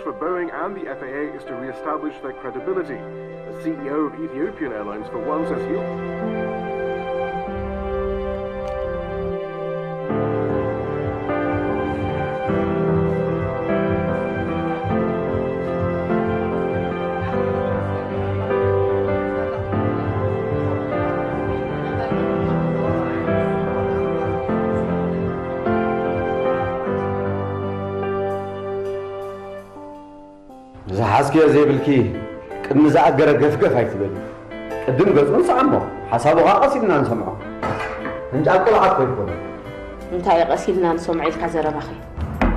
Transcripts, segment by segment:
for Boeing and the F A A is to re-establish their credibility. The C E O of Ethiopian Airlines, for one, says he'll ዝሓዝክዮ ዘይብልኪ ቅድሚ ዝኣገረ ገፍገፍ ኣይትበሊ። ቅድም ገጹ ንስዓሞ፣ ሓሳቡ ኸኣ ቀስ ኢልና ንሰምዖ። ሕንጫል ቆልዓ እኮ ኣይኮነን። እንታይ ቀስ ኢልና ንሰምዖ ኢልካ ዘረባኺ?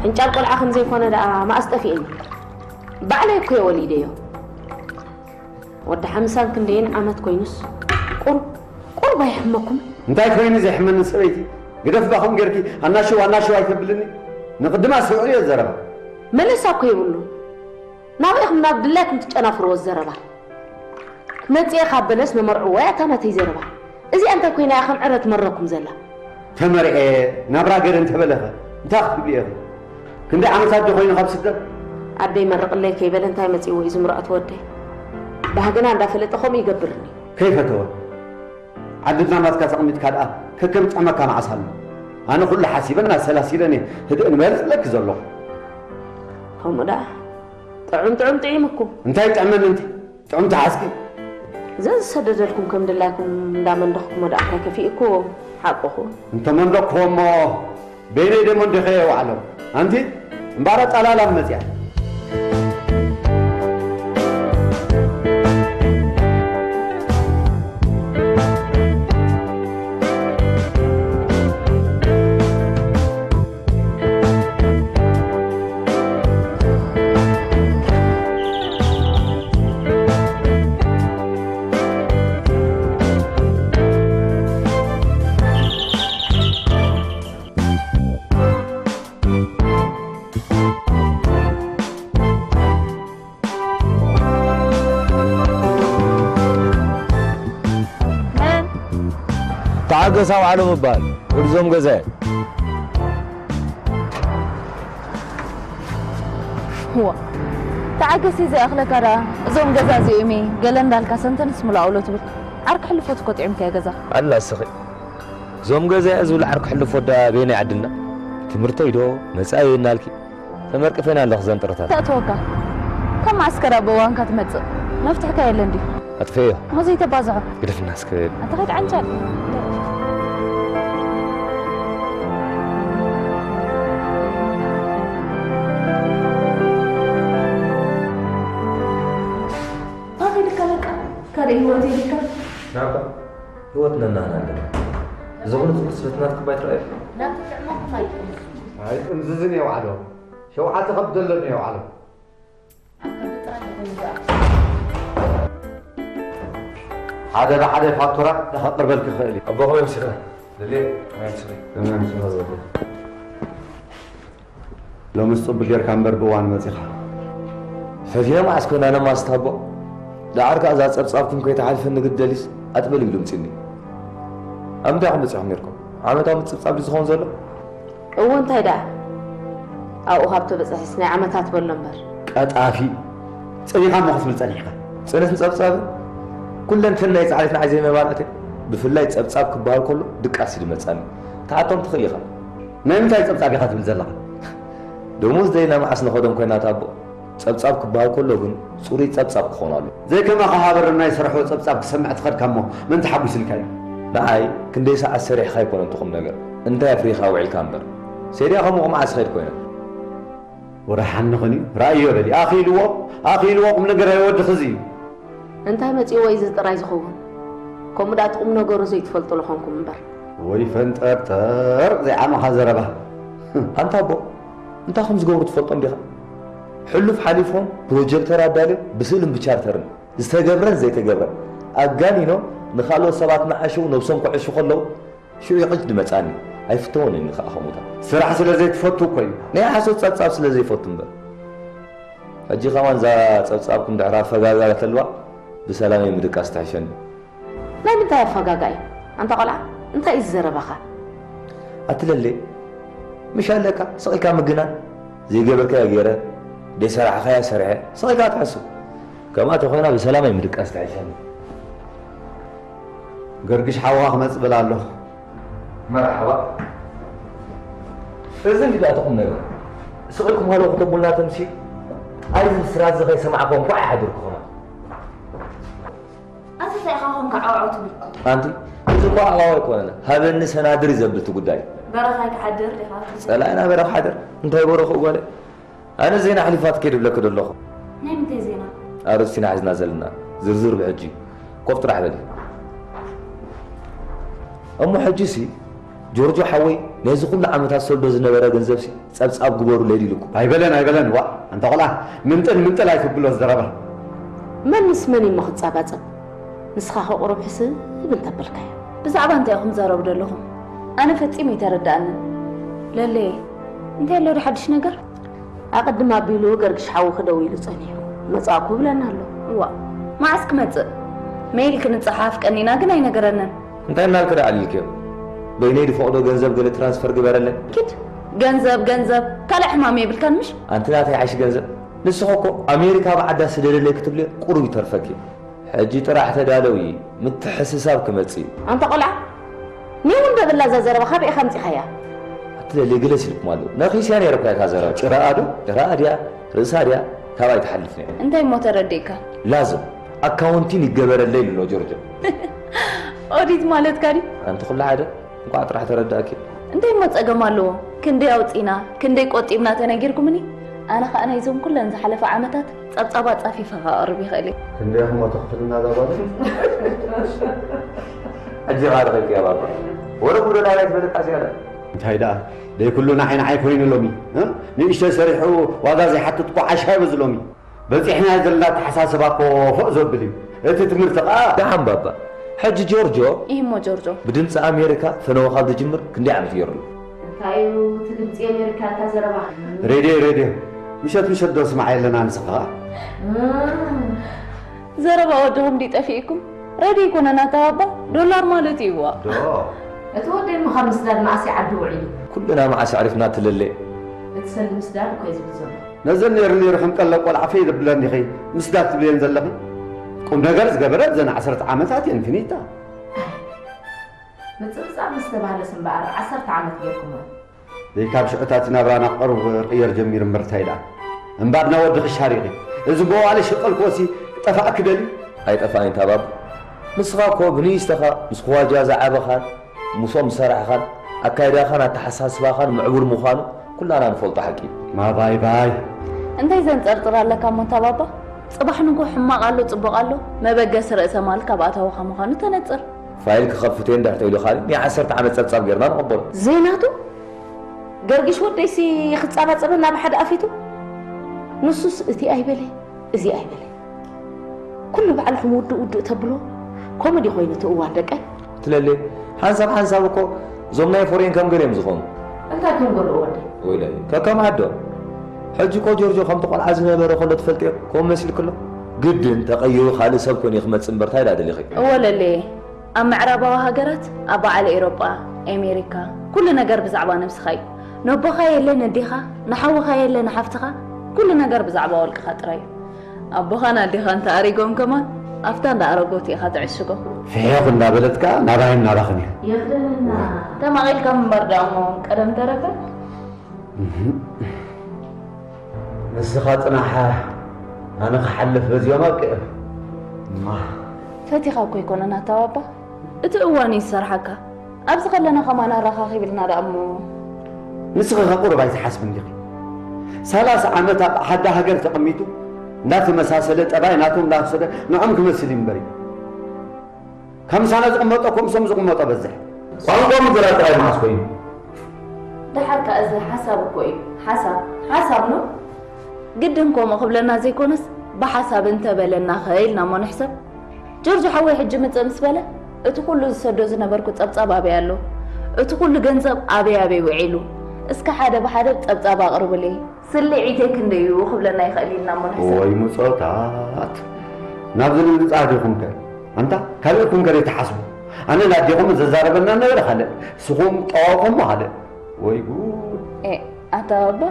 ሕንጫል ቆልዓ ከም ዘይኮነ ደኣ መኣስ ጠፊእኒ? ባዕለይ እኮ እየ ወሊደዮ። ወዲ ሓምሳን ክንደይን ዓመት ኮይኑስ ቁሩብ ቁሩብ ኣይሕመኩም? እንታይ ኮይኑ ዘይሕመኒ ሰበይቲ? ግደፍ ባ ከምኡ ጌርኪ ኣናሽው ኣናሽው ኣይተብልኒ። ንቕድም ኣስምዕዮ ዘረባ። መለሳ እኮ የብሉን። ናብኢኹም ናብ ድላይኩም ትጨናፍርዎ ዘረባ። መጽኤ ካብ በለስ ንመርዕዎ እያ እታ ናተይ ዘረባ። እዚኣ እንታይ ኮይና እያ ከም ዕረ ትመረኩም ዘላ? ተመርዔ ናብራ ገለ እንተበለኸ እንታይ ክትብሊ ኢኺ? ክንደይ ዓመታት ዶ ኮይኑ ካብ ስደት? ኣደይ መርቕለይ ከይበለ እንታይ መጺእዎ እዩ ዝምርዖ እቲ ወደይ? ባህግና እንዳፈለጠ ከምኡ ይገብርኒ። ከይፈተወ ዓድና ናትካ ተቐሚጥካ ደኣ ከከም ጥዕመካ መዓስ ኣሎ? ኣነ ኩሉ ሓሲበን ኣሰላሲለን እየ ህድእ ንበል ዝብለኪ ዘለኹ። ከምኡ ደኣ ጥዑም ጥዑም ጥዒምኩም። እንታይ ጥዕመኒ እንቲ? ጥዑም ተሓዝኪ። ዘዝሰደደልኩም ከም ድላይኩም እንዳመንደኽኩሞ ደኣ እንታይ ከፊእኩዎ? ሓቅኹ። እንተመንደኽኩዎ እሞ በይነይ ደሞ እንዲኸ የውዓሎም። ኣንቲ እምባራ ጣላላ መጽያ። መን? ተዓገስ ኣውዓሎም እበሃል። ወዲ ዞም ገዛ እየ። ዋ ተዓገስ እዩ ዘይኣኽለካ ደኣ። እዞም ገዛ እዚኦም እየ ገለ እንዳልካ ሰንተንስ ምሎ ኣውሎ ትብል። ዓርኪ ሕልፎት እኮ ጥዒምካዮ ገዛ። ኣላ እስኺ። ዞም ገዛ እየ ዝብል ዓርኪ ሕልፎት ደኣ በየናይ ዓድና? ትምህርተይ ዶ መጻኢየይ እናልኪ? ተመርቂፈ ኢና ኣለኹ ዘን ጥረታት። ተእትወካ። ካብ መዓስከር ኣብ እዋንካ ትመጽእ። መፍትሕካ የለን ድዩ? ኣጥፍኤዮ። እሞ ዘይተባዝሖ። ግደፍና እስከ። ኣታ ኸይድ ዓንቻል። ኣኺ ልካ በቃ። ካልእ ህይወት የብልካ። ናባ ህይወት ነናህና ኣለና። እዚ ኹሉ ጽቡቕ ስፈትናት ክባይ ትረኣዩ? ናብ ትጥዕመኩም ኣይጥምዝዙ። ኣይጥምዝዝን የውዓሎ። ሸውዓተ ከብዲ ኣለኒ የውዓሎ። ሓደ ብሓደ ፋክቱራ ከቕርበልኪ ይኽእል እዩ። ኣቦ ከመይ መሲኻ? ልልየ፣ ከመይ መሲኺ? ከመይ መሲኻ ዝበለ? ሎምስ ጽቡቕ ጌርካ እምበር ብእዋኑ መጺኻ። ሕጂ መዓስ ኮይና ነማስት ኣቦ? ደሓር ከኣ እዛ ጸብጻብኩም ከይትሓልፈኒ ግደሊስ ኣጥበል ኢሉ ምጺኒ። ኣብ ምንታይ ኢኹም በጺሕኩም ኔርኩም? ዓመታዊ ምጽብጻብ ድዩ ዝኸውን ዘሎ? እወ እንታይ ደኣ ኣብኡ ካብ ተበጻሒስ ናይ ዓመታት በሎ እምበር። ቀጣፊ ጸኒኻ እሞ ክትብል ጸኒሕካ። ጽንሕን ጸብጻብን ኩለንተናይ ጻዕሪት ንዓይ ዘይመባልዕቲ ብፍላይ ጸብጻብ ክበሃል ከሎ ድቃስ እዩ ዝመጻኒ። ትሓቶም ትኽእል ኢኻ። ናይ ምንታይ ጸብጻብ ኢኻ ትብል ዘለኻ? ደሞዝ ደሊና መዓስ ንኸዶም ኮይና እታ ኣቦ። ጸብጻብ ክበሃል ከሎ ግን ጽሩይ ጸብጻብ ክኾን ኣለዎ። ዘይከማኻ ሃበርም ናይ ስርሑ ጸብጻብ ክሰምዕ ትኸድካ እሞ መን ተሓጒስልካ እዩ? ንዓይ ክንደይ ሰዓት ሰሪሕኻ ኣይኮነን እቲ ቁምነገር እንታይ ኣፍሪኻ ውዒልካ እምበር። ሴድያ ከምኡ መዓስ ይኸይድ ኮይነ። ወረ ሓንኽን እዩ ራእዮ በሊ ኣኺልዎ ኣኺልዎ ቁምነገር ኣይወድኺ እዚ እዩ። እንታይ መጺእዎ እዩ እዚ ጥራይ ዝኸውን? ከምኡ ደኣ እቲ ቁምነገሩ ዘይትፈልጥሉ ኾንኩም እምበር። ወይ ፈንጠርጠር ዘይዓመኻ ዘረባ። ኣንታ ኣቦ እንታይ ከም ዝገብሩ ትፈልጦም ዲኻ? ሕሉፍ ሓሊፎም ፕሮጀክተር ኣዳልዮም ብስእልን ብቻርተርን ዝተገብረን ዘይተገብረን ኣጋኒኖም ንኻልኦት ሰባት እናዓሸዉ ነብሶም ከዕሹ ከለዉ ሽዑ እዩ ቅጭ ዝመጽኣኒ። ኣይፍተዎን እየ ከኣ ከምኡታት። ስራሕ ስለ ዘይትፈቱ እኮ እዩ። ናይ ሓሶት ጸብጻብ ስለ ዘይፈቱ እምበር። ሕጂ ከማን እዛ ጸብጻብኩም ድሕሪ ኣፈጋጋተልዋ ብሰላመይ ምድቃስ ትሕሸኒ። ናይ ምንታይ ኣፈጋጋ እዩ ኣንታ ቆልዓ እንታይ እዩ ዝዘረባኻ? ኣቲ ለሌ ምሽ ኣለካ ስቕ ኢልካ ምግናን ዘይገበርካዮ ገይረ ደይሰራሕኻያ ሰሪሐ፣ ስቕ ኢልካ ትሕስብ። ከምኣ ተኾይና ብሰላም ኣይምድቃስ ትሕሸኒ። ገርግሽ ሓውኻ ክመጽእ ብል ኣለኹ። መርሓባ። እዚ እንዲ ደኣ እቲ ቁም ነገር። ስቕ ኢልኩም ሃሎ ክተብሉና ተምሲ፣ ኣይ እዚ ብስራት እዚ ከይሰማዕኩም እንኳዕ ኣይሓደርኩ ከማን። ኣቲ እንታይ ኢኻ ኾንካ ዓውዓው ትብል? ኣንቲ እዚ እኮ ዓዋው ኣይኮነን፣ ሃበኒ ሰናድር እዩ ዘብል እቲ ጉዳይ። በረኻ ኣይትሓድር ዲኻ? ጸላኢና በረኻ ሓደር እንታይ በረኹ ጓለ? ኣነ ዜና ኣሕሊፋትኪ ድብለኪ ዶ ኣለኹ። ናይ ምንታይ ዜና? ኣርእስቲና ሒዝና ዘለና ዝርዝር ብሕጂ ኮፍ ጥራሕ በሊ። እሞ ሕጂሲ ጆርጆ ሓወይ ነዚ ኩሉ ዓመታት ሰልዶ ዝነበረ ገንዘብሲ ጸብጻብ ግበሩለይ ኢሉኩም። ኣይበለን ኣይበለን ዋእ ኣንታ ቆልዓ ምንጥል ምንጥል ኣይትብሎ ዝረባ። መን ምስ መን እሞ ክጻባጸብ ንስኻ ከ ቁሩብ ሕስብ እንተበልካዮ። ብዛዕባ እንታይ ኢኹም ትዛረቡ ዘለኹም ኣነ ፈጺሙ ኣይተረድኣንን። ለለየ እንታይ ኣሎ ዶ ሓድሽ ነገር? ኣቐድም ኣቢሉ ገርግሽ ሓውኺ ደዊሉ ጸኒሑ መጻእኩ ይብለኒ ኣሎ። እዋእ መዓስ ክመጽእ? መይል ክንጽሓፍ ቀኒና ግን ኣይነገረንን። እንታይ እናልኪ ደኣ ኣዕሊልክዮ? በይነይ ድፈቕዶ ገንዘብ ገለ ትራንስፈር ግበረለይ። ኪድ ገንዘብ ገንዘብ ካልእ ሕማም የብልካን ምሽ? ኣንቲ ናተይ ዓሽ ገንዘብ ንስኺ እኮ ኣሜሪካ ብዓዳ ስደደለይ ክትብልዮ ቁሩብ ይተርፈኪ። ሕጂ ጥራሕ ተዳለዊ ምትሕስሳብ ክመጽእ እዩ። ኣንታ ቆልዓ ኒው እንዶ ብላ እዛ ዘረባ ካበይ ኢኻ ኣምጺኻያ? ኣቲ ለሊ ግለስ ኢልኩም ኣሎ ነኺስያ ነይረ እኳ እታ ዘረባ። ጭራኣ ዶ? ጭራኣ ድያ ርእሳ ድያ ካባይ ትሓልፍ ነይራ። እንታይ እሞ ተረዲእካ? ላዝም ኣካውንቲን ይገበረለይ ኢሉ ኣሎ ጆርጆ። ኦዲት ማለትካ ድዩ? ኣንቲ ኩሉ ሓደ እንኳዕ ጥራሕ ተረዳእኪ። እንታይ እሞ ጸገም ኣለዎ? ክንደይ ኣውጺእና ክንደይ ቆጢብና ተነጊርኩምኒ። ኣነ ከኣ ናይዞም ኩለን ዝሓለፋ ዓመታት ጸብጻብ ኣጻፊፈ ከቕርብ ይኽእል እየ። ክንደይ ኢኹም ተኽፍልና እዛ ጓል? ሕጂ ኢኻ ረኺብክያ ባባ። ወረ ጉዶ ናይ ናይ ዝበለካ ዝያዳ። እንታይ ደኣ ደይ ኩሉ ንዓይ ንዓይ ኮይኑ ሎሚ እ? ንእሽተይ ሰሪሑ ዋጋ ዘይሓትት እኮ ዓሻ ይበዝ ሎሚ። በጺሕናዮ ዘለና ኣተሓሳስባ እኮ ፎእ ዘብል እዩ። እቲ ትምህርቲ ከኣ። ደሓን ባባ። ሕጂ ጆርጆ። ኢሂሞ ጆርጆ። ብድምጺ ኣሜሪካ ፈነወ ካብ ዝጅምር ክንደይ ዓመት ገይሩ ኣሎ? እንታይ እዩ እቲ ድምጺ ኣሜሪካ እታ ዘረባ? ሬድዮ ሬድዮ ምሸት ምሸት ዶ ስማዓ የለና ንስኻ ከኣ? ዘረባ ወድኹም ድዩ ጠፊእኩም? ሬድዮ ኣይኮነን ኣታ ባባ ዶላር ማለት እዩ እዋ። ዶ። እቲ ወደይ እሞ ካብ ምስዳድ መኣስ እዩ ዓዲ ውዒሉ? ኩልና መዓስ ኣዕሪፍና ትለሌ። እቲ ሰልዲ ምስዳድ እኮ እዩ ዝብል ዘሎ። ነዘን ነይሩ ነይሩ ከም ቀለብ ቆልዓ ፈይ ዘብለኒ ኢኺ ምስዳድ ትብልየን ዘለኺ? ቁምነገር ዝገበረ እዘን ዓሰርተ ዓመታት እየን ፊኒታ። ምጽብጻብ ምስ ተባህለስ እምበኣር ዓሰርተ ዓመት ጌርኩሞ። ደይ ካብ ሽዑ እታ እቲ ናብራና ቁሩብ ክቕየር ጀሚሩ እምበር ታይ ደኣ። እምባድና ወዲ ክሻር ኢኺ። እዚ መዋእለ ሸቀልክዎሲ ክጠፍኣኪ ደልዩ? ኣይጠፍኣን እዩ እታ ባባ። ንስኻ እኮ ብንእሽተኻ ምስ ክዋጃ ዝዓበኻን ምስኦም ዝሰራሕኻን ኣካይዳኻን ኣተሓሳስባኻን ምዕቡል ምዃኑ ኩላና ንፈልጦ ሓቂ እዩ። ማባይባይ። እንታይ ዘንጸርጽር ኣለካ እሞ እታ ባባ? ጽባሕ ንግሆ ሕማቕ ኣሎ ጽቡቕ ኣሎ መበገሲ ርእሰ ማል ካብ ኣታዊኻ ምዃኑ ተነጽር። ፋይል ክኸፍት እየ እንድሕር ተይሉ ካልእ ናይ ዓሰርተ ዓመት ጸብጻብ ጌርና ንቕበሎ። ዘይናቱ ገርግሽ ወደይሲ ክጻባጸበና ብሓደ ኣፊቱ ንሱስ እቲ ኣይበለ እዚ ኣይበለ ኩሉ ባዕልኹም ውዱእ ውዱእ ተብሎ ኮመዲ ኮይኑ እቲ እዋን ደቀይ። ትለሌ ሓንሳብ ሓንሳብ እኮ እዞም ናይ ፎሬን ከም ገለ እዮም ዝኾኑ። እንታይ ከም ገለ ወደይ? ወይለይ ከከም ዓዶ። ሕጂ እኮ ጆርጆ ከምቲ ቆልዓ ዝነበረ ከሎ ትፈልጥዮ ከምኡ መሲልኪ ኣሎ። ግድን ተቐይሩ ካልእ ሰብ ኮይኑ እዩ ክመጽእ እምበር ታይ ደኣ ደሊኺ? እወ ለሌ ኣብ ምዕራባዊ ሃገራት ኣብ በዓል ኤሮጳ፣ ኤሜሪካ፣ ኩሉ ነገር ብዛዕባ ነብስኻ እዩ። ነቦኻ የለ ነዴኻ፣ ንሓውኻ የለ ንሓፍትኻ፣ ኩሉ ነገር ብዛዕባ ወልቅኻ ጥራይ እዩ። ኣቦኻን ኣዴኻን ተኣሪጎም ከማን ኣብታ እንዳኣረጎት ኢኻ ትዕሽጎም። ፍሒኽ እንዳበለት ከኣ ናባይን ናባኽን እዩ። የኽደነና። ተማቒልካ ምንባር ደኣ እሞ ቀደም ተረፈ። ንስኻ ጽናሕ ኣነ ክሓልፍ በዚኦም ኣብቅዕ። እማ። ፈቲኻ እኮ ኣይኮነን ኣታ ባባ። እቲ እዋን እዩ ዝሰርሓካ። ኣብዚ ከለና ከማን ኣራኻኺብልና ደኣ እሞ። ንስኺ ከ ቁሩብ ኣይትሓስብን ዲኺ? ሰላሳ ዓመት ኣብ ሓዳ ሃገር ተቐሚጡ እንዳተመሳሰለ ጠባይ ናቶም እንዳወሰደ ንዖም ክመስል እዩ እምበር እዩ። ካብ ምሳና ዝቕመጦ እኮ ምሶም ዝቕመጦ በዝሕ። ቋንቋ ምድራ ጥራይ መዓስ ኮይኑ? ደሓር ከኣ እዚ ሓሳብ እኮ እዩ። ሓሳብ ሓሳብ ነው። ግድን ከምኡ ክብለና ዘይኮነስ ብሓሳብ እንተበለና ከ ኢልና እሞ ንሕሰብ። ጆርጆ ሓወይ ሕጂ ምጽእ ምስ በለ እቲ ኩሉ ዝሰዶ ዝነበርኩ ጸብጻብ ኣበይ ኣሎ? እቲ ኩሉ ገንዘብ ኣበይ ኣበይ ውዒሉ? እስከ ሓደ ብሓደ ጸብጻብ ኣቕርቡለይ። ስልዒተይ ክንደይ እዩ ክብለና ይኽእል ኢልና እሞ ንሕሰብ። ወይ ምጾታት ናብዚ ንምጻእ ዲኹም ከ? ኣንታ ካልእኩም ገለ ትሓስቡ። ኣነ ናዴኹም ዘዛረበና ነበረ ካልእ፣ ስኹም ጠዋኹም ካልእ። ወይ ጉድ። ኤ ኣታ ባባ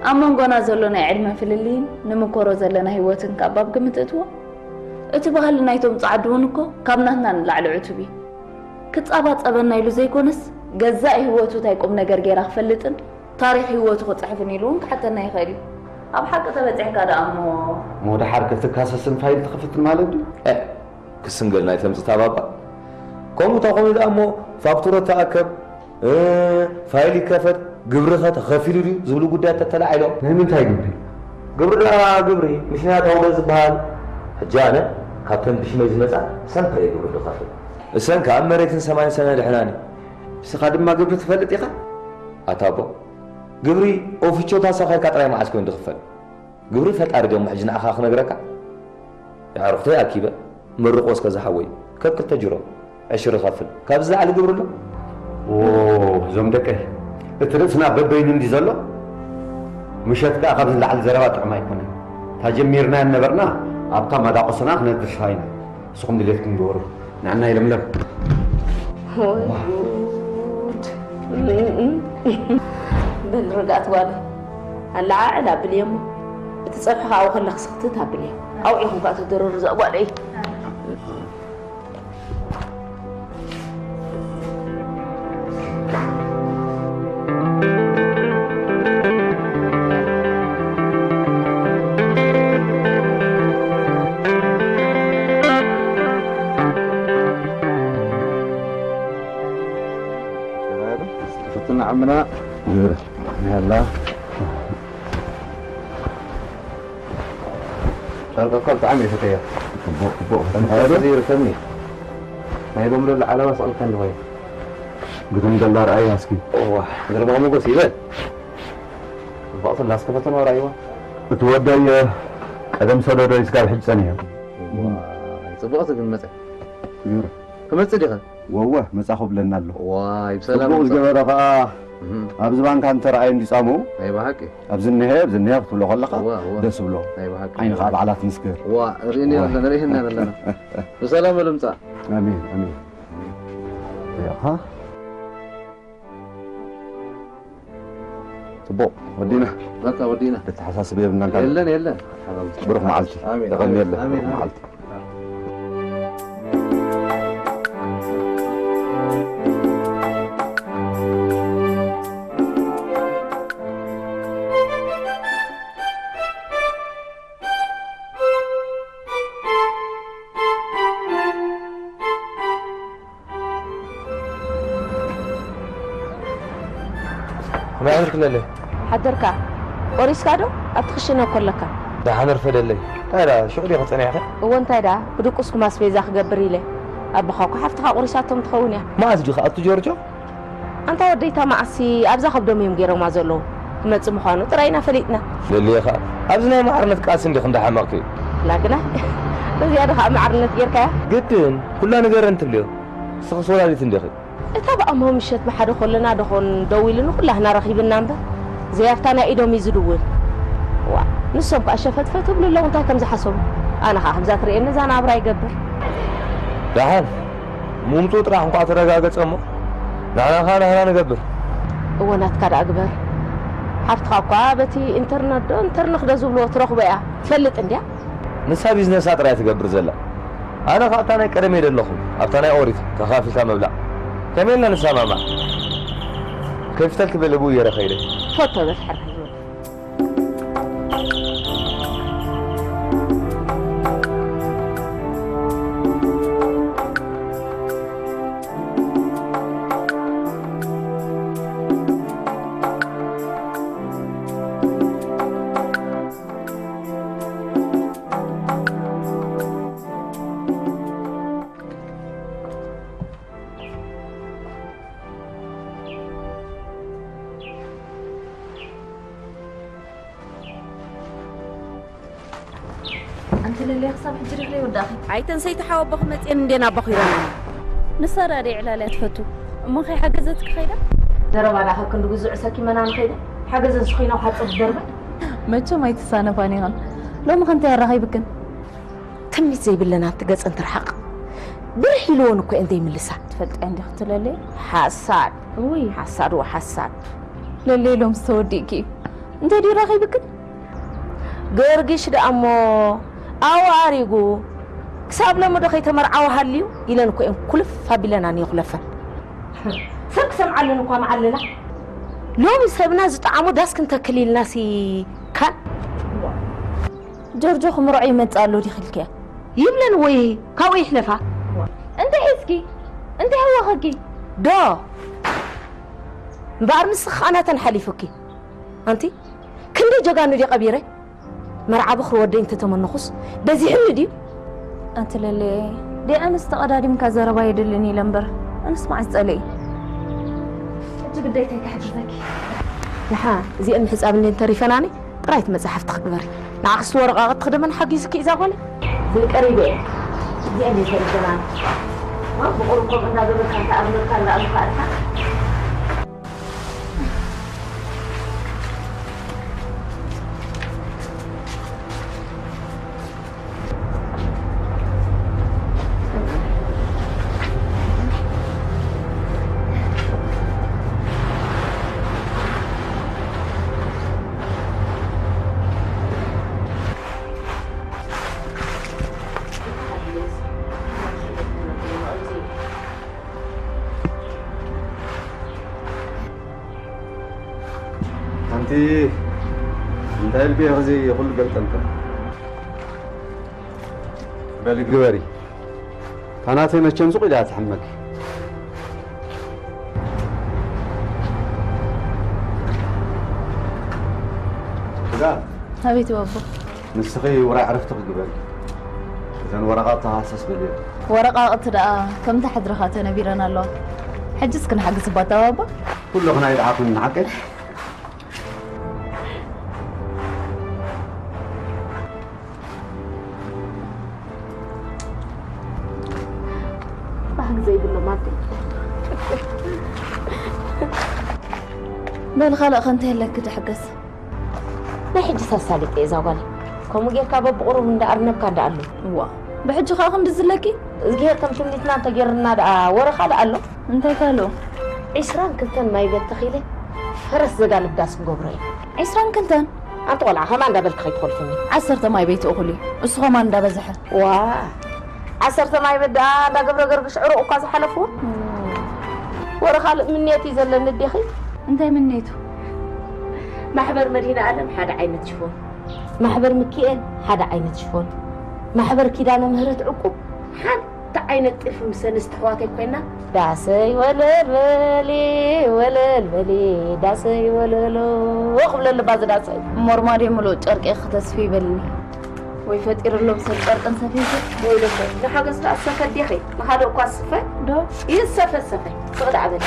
ኣብ መንጎና ዘሎ ናይ ዕድመ ፍልልይን ንምኮሮ ዘለና ህይወትን ካብ ኣብ ግምት እትዎ። እቲ ባህሊ ናይቶም ጸዓዱ እውን እኮ ካብ ናትና ንላዕሊ ዕቱብ እዩ። ክጻባ ጸበና ኢሉ ዘይኮነስ፣ ገዛእ ህይወቱ እንታይ ቁም ነገር ጌራ ክፈልጥን ታሪኽ ህይወቱ ክጽሕፍን ኢሉ እውን ክሓተና ይኽእል እዩ። ኣብ ሓቂ ተበጺሕካ ደኣ እሞ። እሞ ደሓር ክትካሰስን ፋይል ትኸፍትን ማለት ድዩ? እ፣ ክስንገልና ኣይተምጽእ ታባባ። ከምኡ ተኾይኑ ደኣ እሞ ፋክቱሮ ተኣከብ፣ እ፣ ፋይል ይከፈት፣ ግብርኸ ተኸፊሉ ድዩ ዝብሉ ጉዳያት ተተላዒሎም። ናይ ምንታይ ግብሪ? ግብሪ ደኣ ግብሪ፣ ምሽናት ኣውሎ ዝበሃል። ሕጂ ኣነ ካብተን ብሽመይ ዝመጻ ሰንፈ እየ ግብሪ ዝኸፍል። እሰን ከኣ መሬትን ሰማይን ሰነ ድሕናኒ። ንስኻ ድማ ግብሪ ትፈልጥ ኢኻ? ኣታ ኣቦ፣ ግብሪ ኦፊቾታ ሰብኻይካ ጥራይ መዓስ ኮይኑ ዝኽፈል? ግብሪ ፈጣሪ ድዮም ሕጂ ንዓኻ ክነግረካ? የዕሩኽተይ ኣኪበ፣ መርቖ እስከ ዝሓወይ፣ ከብ ክልተ ጅሮ ዕሽር እኸፍል። ካብዚ ዝለዓለ ግብሪ ኣሎ? ኦ፣ እዞም ደቀይ፣ እቲ ርእስና በበይኑ እንዲ ዘሎ፣ ምሸት ከኣ ካብዚ ንላዕሊ ዘረባ ጥዑም ኣይኮነን። እታ ጀሚርናያ ነበርና፣ ኣብታ ማዳቆሰና ክነድርሳ ኢና። ንስኹም ድሌትኩም ግበሩ። ንዓና ይለምለም። ወይ ጉድ። በል ርግኣት ጓለይ። ኣለዓዕል ኣብልየ እሞ፣ እቲ ጸብሒ ከኣ ኣብኡ ከለኺ ስኽትት ኣብልዮ። ኣውዒኹም ከኣ ተደረሩ እዛ ጓለይ። ፈትና ዓምና። ያላ። ጨርቂ እኮ ብጣዕሚ እየ ፈተያ። ጽቡቕ፣ ጽቡቕ። ከምዚ ይርከብኒ። ናይ ሎሚ ዘሎ ዓለባ ስቕልካ እንድኾይ። ግድም ደላ ረኣያ እስኪ። እዋ፣ ግርማ ሞገስ ይበል። ጽቡቕ ስላ እስከ ፈተና ረኣይዋ። እቲ ወደይ ቀደም ሰደዶ ስጋብ ሕጂ ጸኒሑ። እዋ፣ ጽቡቕ ትግመጸ። ይረ። ክመጽእ ዲኻ? ወወ፣ መጻኹ ብለና ኣሎ። ዋይ፣ ብሰላም ጽቡቕ ምጻእ። ዝገበረ ኸኣ እህ። ኣብዚ ባንካ እንተ ረኣየ እንዲጻሙ፣ ናይ ብሓቂ። ኣብዚ እኒሀ፣ ኣብዚ እኒሀ ክትብሎ ከለኻ እዋ፣ እዋ። ደስ ብሎ። ናይ ብሓቂ። ዓይንኻ ባዕላ ትምስክር። እዋ፣ ርእየን እዋ። ኣለና፣ ርእየን ኣለና። ብሰላም በሉ ምጻእ። ኣሜን፣ ኣሜን። ያኻ። ጽቡቕ፣ ወዲና። በቃ፣ ወዲና። ተተሓሳስብ የብልናን ካልእ። የለን፣ የለን። ብሩኽ መዓልቲ። ኣሜን፣ የቐንየለን። ኣሜን፣ ብሩኽ ኣሜን። መዓልቲ። ከመይ ሓዲርክለለይ? ሓደርካ? ቆሪስካ ዶ? ኣብቲ ክሽነ እኮ ኣለካ። ደሓን ኣርፈደለይ። እንታይ ደኣ፣ ሽዑ ዲኺ ጸኒሕኺ? እወ፣ እንታይ ደኣ፣ ብድቁስኩም ኣስቤዛ ክገብር ኢለ። ኣቦኻ እኮ ሓፍትኻ ቆሪሳቶም ትኸውን እያ። መዓስ ዲኻ ኣቱ ጆርጆ? ኣንታ ወደይታ መዓሲ ኣብዛ ከብዶም እዮም ገይሮማ ዘለዉ። ክመጽእ ምዃኑ ጥራይ ኢና ፈሊጥና። ለልየ ኸኣ፣ ኣብዚ ናይ ማዕርነት ቃልሲ እንዲኺ እንዳሓመቕኪ። ላግና፣ እዚኣ ዶ ኸኣ ማዕርነት ጌርካያ? ግድን፣ ኩላ ንገረን ትብልዮ። ንስኽስ ወላዲት እንዲኺ። እታ ብኣሞ ምሸት ብሓደ ከለና ደኾን ደዊሉ ንኹላህና ረኺብና እምበር፣ ዘይ ኣብታ ናይ ኢዶም እዩ ዝድውል። ዋ፣ ንሶም ከኣ ሸፈትፈት ይብሉ ኣለዉ እንታይ ከም ዝሓሰቡ። ኣነ ኸኣ ከምዛ ትርእየኒ እዛ ናብራ ይገብር። ደሓን፣ ምምጽኡ ጥራሕ እንኳ ተረጋገጸ እሞ፣ ንሕና ኸኣ ናህና ንገብር። እወ፣ ናትካ ደኣ ግበር። ሓፍትኻ እኳ በቲ ኢንተርነት ዶ ኢንተርነኽ ዶ ዝብልዎ ትረኽቦ እያ። ትፈልጥ እንድያ። ንሳ ቢዝነሳ ጥራይ ትገብር ዘላ። ኣነ ኸኣ ኣብታ ናይ ቀደመይ ደለኹ፣ ኣብታ ናይ ኦሪት ተኻፊልካ ምብላዕ። ከመይ ኢልና ንሰማማዕ? ከፊተልኪ በለ ብኡ ገይረ ኸይደ። ፎቶ በል ሕራይ ይወድ። ኣንቲ ለልያ ክሳብ ሕጂ ዲኺ ዘይወዳእኺ? ኣይተን ሰይቲ ሓወቦኺ መጺኤን እንዴን ኣቦኺ ይረኣኒ። ንሳ ደኣ ደይ ዕላል እያ ትፈቱ። እሞ ከይሓገዘትኪ ከይዳ? ዘረባ ደኣ ካብ ክንዲ ግዙዕ ሰኪመና ንኸይዳ? ሓገዘን ስኺና ሓጹር ትደርበ? መቸም ኣይትሳነፋን ኢኽን። ሎሚ ከ እንታይ ኣራኺብክን? ትምኒት ዘይብለን ኣብቲ ገጸን ትርሓቕ። ብርሕ ኢልወን እኮ እየን ዘይምልሳ። ትፈልጥያ እንዲኺ ትለለይ? ሓሳድ። ውይ። ሓሳድ ወሓሳድ። ለለይ ሎምስ ተወዲእኪ እዩ። እንተ ድዩ ረኺብክን? ገርግሽ ደኣ እሞ ኣዋሪጉ ክሳብ ሎሚ ዶ ከይተመርዓወ ሃልዩ ኢለን እኮ እየን ኩልፍ ኣቢለናን የኹለፈን። ሰብ ክሰምዓለን እኳ መዓለላ። ሎሚ ሰብና ዝጠዓሞ ዳስ ክንተክል ኢልናሲ ካን። ጆርጆ ክምርዖ ይመጽእ ኣሎ ዲኺ ኢልክያ? ይብለን ወይ ካብኡ ይሕለፋ። እንታይ ሒዝኪ? እንታይ ሃወኸኪ? ዶ እምበኣር ንስኺ ኸኣ ናተን ሓሊፉኪ። ኣንቲ ክንደይ ጀጋኑ ድየ ቀቢረ? መርዓ በኽሪ ወደይ እንተተመነኹስ በዚሕኒ ድዩ? ኣንቲ ለለየ፣ ደይ ኣነስ ተቐዳዲምካ ዘረባ የድልን ኢለ እምበር፣ ኣነስ መዓስ ጸለኢ። ሕጂ ግደይታይ ክሕግዘኪ። ንሓ፣ እዚአን ምሕጻብ እንዴን ተሪፈናኒ፣ ጥራይት መጻሕፍቲ ክግበሪ። ንዓኽስ ወረቓቕቲ ክደመን ሓጊዝኪ እዛ ጓለይ። ዘይቀሪበ እየ። እዚአን እንዴን ተሪፈናኒ። ዋ፣ ብቑሩብ ከምኡ እንዳገበርካ፣ እንዳኣርመልካ፣ እንዳኣምካእካ። ኣንቲ እንታይ ኢልኪ ኢኺ እዚ ኩሉ ገልጠምጠም? በሊ ግበሪ። ታናተይ መቸም ሱቕ ኢላ ትሕመኪ። እዛ ኣቤት ባቦ። ንስኺ ውራይ ዕረፍቲ ክግበሪ። እዘን ወረቓቕቲ ሃሰስ በልዮ። ወረቓቕቲ ደኣ ከምቲ ሕድርኻ ተነቢረን ኣለዋ። ሕጅስ ክንሓግዝ እባ ኣተባባ። ኩሉ ኽናይ ደሓኹም ንሓቀይ። ባህጊ ዘይብሎም ኣደ። በል ካልእ ከ እንታይ ኣለኪ ድሕገዝ? ናይ ሕጂ ሳሳሊጠ እዛ ጓል። ከምኡ ጌርካ በብቑሩብ እንዳ ኣርነብካ እንዳ ኣሎ። እዋ፣ ብሕጂ ከኣ ክንዲ ዝለኪ? እዝግሄር ከም ትምኒትና እንተጌርና ደኣ ወረ ካልእ ኣሎ? እንታይ ካልኡ? ዒስራን ክልተን ማይ ቤት ተኺለ ፈረስ ዘጋልብ ዳስ ክገብሮ እየ። ዒስራን ክልተን? ኣንቲ ቆልዓ ከማን እንዳበልኪ ከይትኾልፍኒ። ዓሰርተ ማይ ቤት እኹል እዩ። እሱ ከማን እንዳበዝሐ። ዋ፣ ዓሰርተ ማይ ቤት ደኣ እንዳ ገብረ ገርግሽ ዕሩቕ እኳ ዝሓለፍዎ። ወረ ካልእ ምንየት እዩ ዘለኒ ኣዴኺ። እንታይ ምንየቱ? ማሕበር መድሂነ ኣለም ሓደ ዓይነት ሽፎን፣ ማሕበር ምኪኤል ሓደ ዓይነት ሽፎን፣ ማሕበር ኪዳነ ምህረት ዕቁብ ሓንቲ ዓይነት ጥልፊ ምስ ኣንስቲ ኣሕዋተይ ኮይና፣ ዳሰይ ወለል በሊ፣ ወለል በሊ፣ ዳሰይ ወለሎ ክብለሉ ባዚ ዳሰይ። እሞ ኣርማድዮ ምሉእ ጨርቂ ክተስፊ ይበልኒ። ወይ ፈጢርሎም ሰብ ጨርቅን ሰፌትን። ወይ ደሞ ንሓገዝ ደኣ ዝሰፈ ኣዴኺ፣ ንኻልእ እኳ ዝስፈ ዶ? ይሰፈ ዝሰፈ። ስቕ ደኣ በሊ።